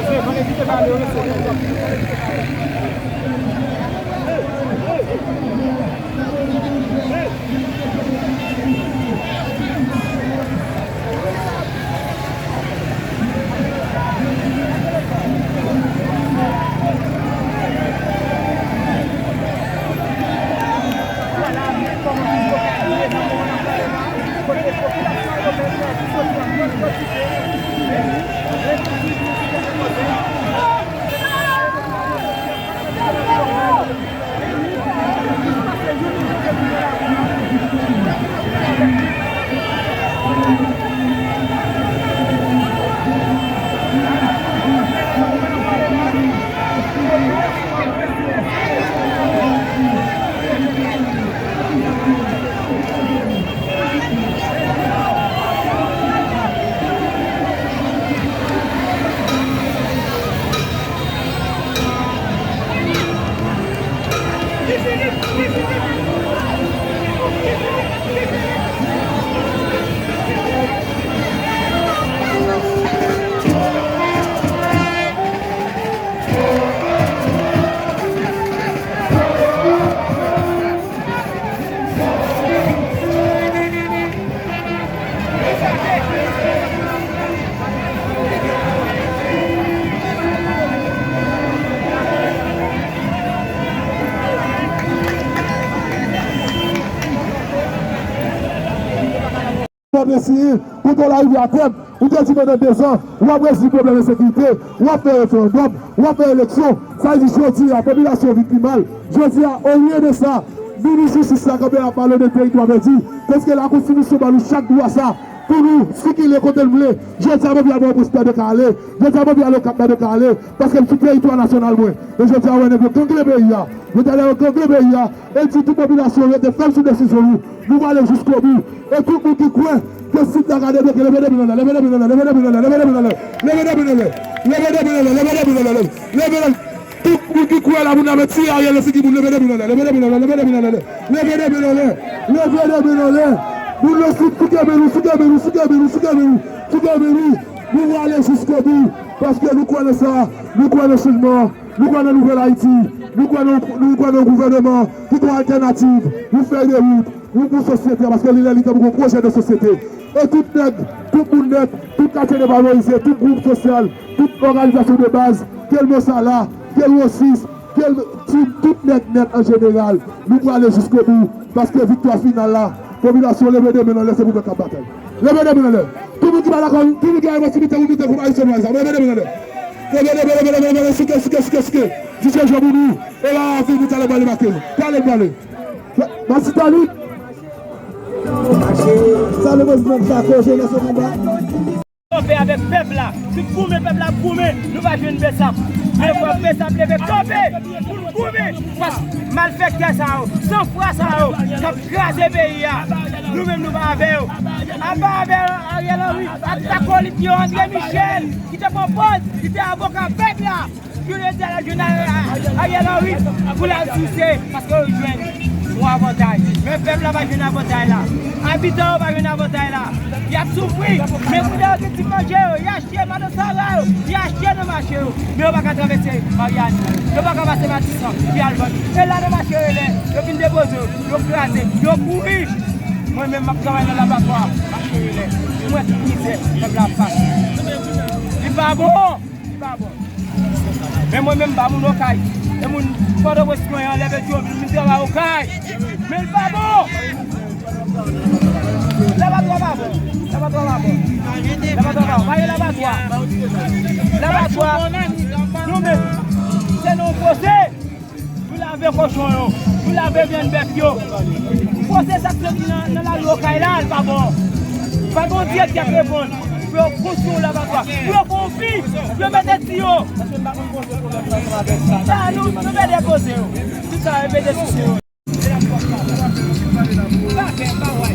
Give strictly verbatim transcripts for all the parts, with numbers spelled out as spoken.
Pèp Ayisyen, kote w larive a tèm, ou te di pandan dezan, w ap rezoud pwoblèm ensekirite, w ap fè referandòm, w ap fè eleksyon. Sa vle di jodi a, popilasyon vin pi mal. Jodi a, olye de sa, minis jistis la kanpe ap pale de teritwa pèdi, paske lakonstitisyon ban nou chak dwa sa pou nou sikile kote n vle. Jodi a, Montréal ba w Prince Bède ka ale. Jodi a, Montréal Okap Bède ka ale, paske m sou teritwa nasyonal mwen. E jodi a, w wè nèg yo gangle peyi a. Yo talè yo gangle peyi a. E di tout popilasyon rete fèm sou desizyon nou. Nou prale jiskobou. E tout moun ki kwè ke sit la ka debloke, leve de men anlè, leve de men anlè, leve de men anlè, leve de men anlè, leve de men anlè, leve de men anlè, leve de men anlè, leve de men anlè, leve de men anlè. Tout moun ki kwè la pou n ap tire Ariel nan figi moun, leve de men anlè, leve de men anlè, leve de men anlè, leve de men anlè, leve de men anlè. Moun nan sou, sou kenbe nou, sou kenbe nou, sou kenbe nou, sou kenbe nou, sou kenbe nou. Nou prale jiskobou, paske nou kwè nan sa, nou kwè nan chanjman. Nou kwè nan nouvèl Ayiti. Nou kwè nan, nou kwè nan yon gouvènman ki gen yon altènativ, yon fèy de wout, yon bon sosyete, paske li lè li tan pou gen yon pwojè de sosyete. E tout nèg, tout moun nèt, tout katye defavorize, tout gwoup sosyal, tout òganizasyon de baz, ke l Monsala, ke l Rosis, ke l Tim, tout nèg nèt an jeneral, nou prale jiskobou, paske viktwa final la, popilasyon leve de men anlè, se pou pèp k ap batay. Leve de men anlè. Tout moun ki pa dakò, tout moun ki pa respekte moun, nou te koup Ayisyen nwa sa. Leve de men anlè. Leve de men, leve de men, leve de men, souke, souke, souke, souke. D J Jean pou nou. E la, fin pou talè, prale make. Talè, prale. Matitalin. Sa nou bezwen sa, koze nan se konba. Kanpe avèk pèp la. Si goumen pèp la ap goumen, nou va jwenn Besap. Men fò Besap leve kanpe pou l goumen. Pas malfektè sa yo, sanfwa sa yo, k ap kraze peyi a. Nou menm nou pa avè yo. Apa avè Ariel Henry, ak akolit yo André Michel, ki te pran pòz, ki te avoka pèp la. Yo leve jodi a la jwenn a, a, Ariel Henry pou l al souse, paske yo jwenn yon avantay. Men pèp la pa jwenn avantay la. Abitan yo pa jwenn avantay la. Y ap soufri. Men kounye a yo gen ti manje yo, y achte madan Sara yo, y achte nan mache yo. Men yo pa ka travèse Mariani. Yo pa ka pase Matisan, epi al vann. E la nan mache Relè, yo vin depoze yo, yo kraze, yo kouri. Mwen menm, m ap travay nan labatwa mache Relè. Mwen tout mizè pèp la ap pase. Li pa bon. Li pa bon. Men mwen menm, m pa moun Okay. E moun Pòtoprens mwen an, lè Petwovil, m travay Okay. Men l pa bon. Labatwa pa bon. Labatwa pa bon. Labatwa pa bon. Pa gen labatwa. Labatwa. Nou menm, se nou pwose. Nou lave kochon yo, nou lave vyann bèf yo. Pwose sa k soti nan, nan lari Okay la, l pa bon. Pa gen yon direktè k reponn pou yo konstwi yon labatwa, pou yo fè yon pi, pou yo mete tiyo. Sa, nou, nou pede pwose yo. Tout sa, yo pede souse yo. Pa fè, pa wè.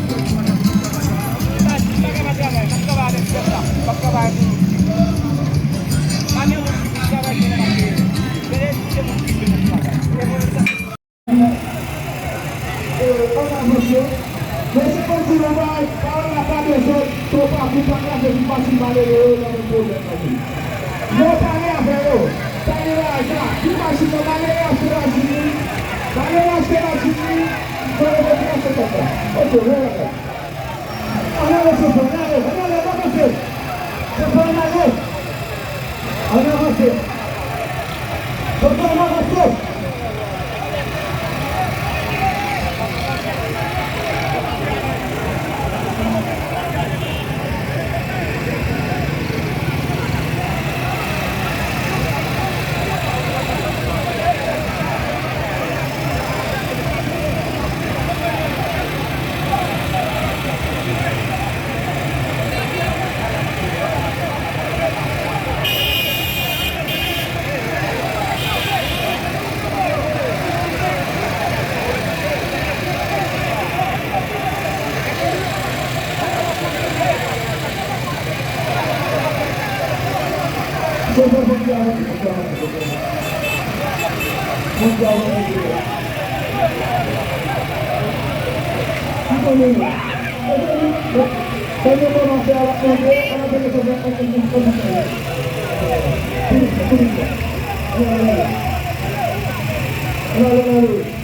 Pa di, pa ka pa travay, pa travay avèk pèp la, pa travay pou nou. Pa gen moun ki travay pou nou. Mesye, mwen di nou bagay, pawòl la pa dezòd, to pa kou pa kraze pou pati malere yo nan menm pwoblèm nan tou. Lè w pale a Malere a se la jini. Malere a se la jini. Malere a se la jini. Ok, wè la. Ann ale, Jojo, ann ale, ann ale, ann avanse. Jojo, ann ale. Ann avanse. Jojo, ann avanse. Ann ale, ann ale.